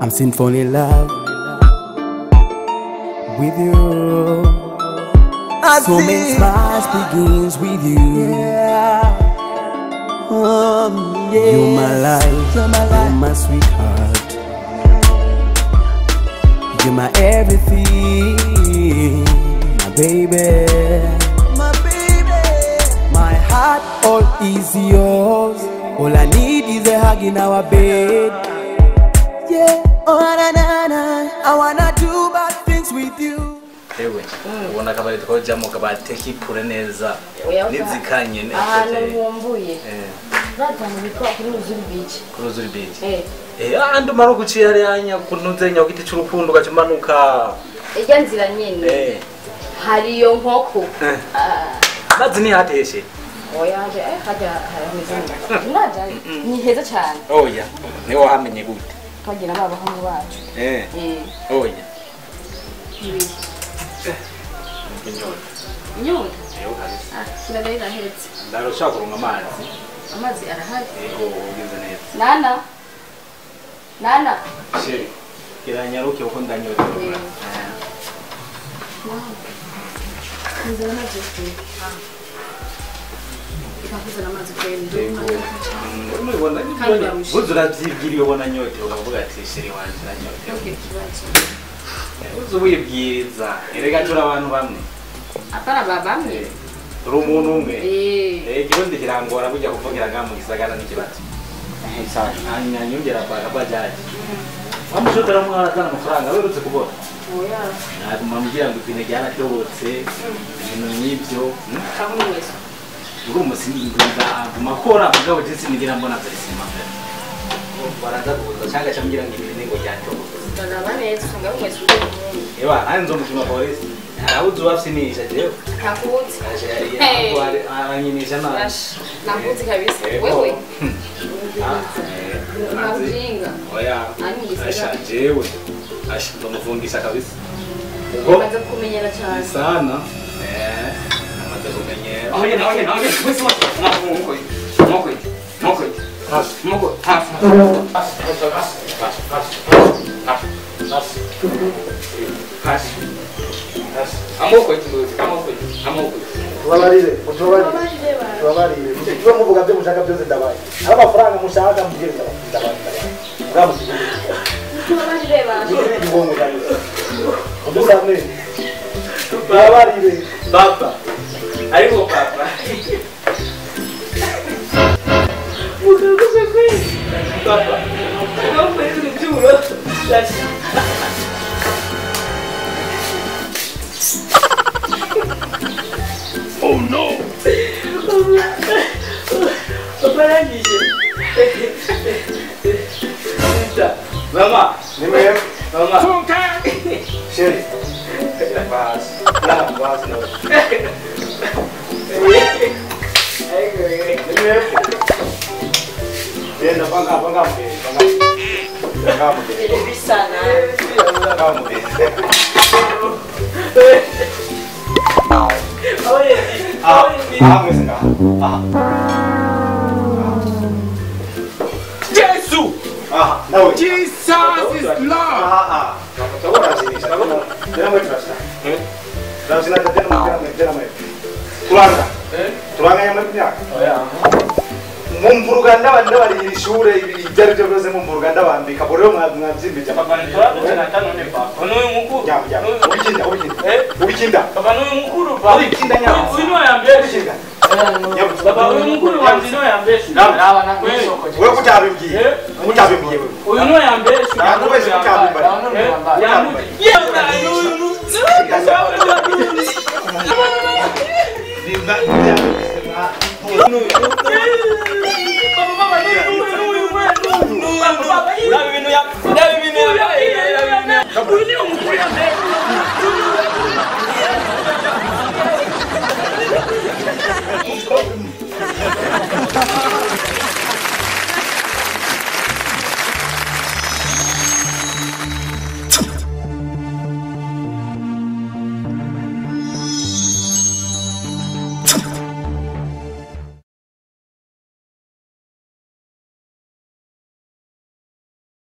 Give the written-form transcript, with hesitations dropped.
I'm sinfully in love with you. So many smiles begins with you. Yeah. Oh, yeah. You're my life, you're my life, you're my sweetheart. You're my everything, my baby. My baby. My heart all is yours. All I need is a hug in our bed. Yeah, oh na na na, I wanna do bad things with you. Ewe, ubona akabari twajyamo kabatekipure neza nizikanye neza. Ahantu nkumbuye. Batanu bitwa kuri Ruzuri Beach. Kuri Ruzuri Beach. Andi umara guciye hariya kunuzenya ku giti cy'urukundo ugacumanuka. Ijya nzira nyene. Hari iyo nkoko. Mazi ni hateshe. Oya, hajya harameze neza. Naja ni heza cyane. Oya, ni wahamenye gute? Twagira n'abahungu bacu. Oya. Inyota. Inyota? Yego kabisa. Ah, kiragari rahetse. Ndarushaka kuronka amazi. Amazi arahari. Yego, ugize neza. Nana. Nana. Sheri, kiranyaruke uko ndanyota. Nzana amazi kwe. Ikakuzana amazi kwe ndumva. Urumubona ni buzu uravyibwira ubona nyote ukavuga ati sheri wanje nanyote. Okay, kibazo. Uzu wibwiriza erega turi abantu bamwe. Apana babamwe. Turi umuntu umwe. Ikirundi kirangora kujya kuvugira ngaha mu gisagara n'ikibazo. Sawa, nyongera kwa kabajaji. Wamushotera mwana amafaranga werutse kubona. Oya. Naguma mbwira ngo ipine ryaratobotse ibintu nk'ibyo. Kamwe wese. Uri umusinzi aguma akora mugabo je sinigira mbona verisima. Baraza kuza cyangwa cyambwira ngo ipine ngo ryatobotse. Ndaba neza usanga mwese uri umuntu. Ewa, nani nzomushima polisi. Arabuze ubafsinisha jewe. Ntakuzi. Aranyinisha nabi. Nakuzi kabisa. Wewe. Ntaujinga. Oya. Asha jewe. Asha ndomufungisha kabisa. Ubwo amaze kumenyera cyane. Sana. Amaze kumenyera. Oye, oye, oye, mwese mwako. Mwako. Mwako. Mwako. Hasi. Hasi. Amoko ituzi, amoko, amoko. Tubabarire, mutubabarire. Tubabarire. Tuba muvuga byo mushaka byose ndabaye. Amafaranga mushaka mugire ndabaye. Muramusize. Tubabarire bantu. Ngongo kabisa. Udusame. Tubabarire. Baba. Ariko papa. Mukaguze kweli. Papa. Ngombe nijuro. Oh no! Papa arangije. Mama, nimwe mama. Funka. Sheri. Bas. La bas no. Nimwe. Genda banga banga banga. Banga. Bisana. Banga. Jesus! Jesus is love! Mumvuruganda ndabarira ishure ibyo ari byo byose mumvuruganda bambika bore mwabyimbije papa nitwa none papa n'uyu mukuru ubikinda ubikinda papa n'uyu mukuru papa ubikinda nyawo uyu no yambeshe papa uyu mukuru wanje no yambeshe wewe kutabimbwiye kutabimbwiye wewe uyu no yambeshe yakubeshe kutabimbara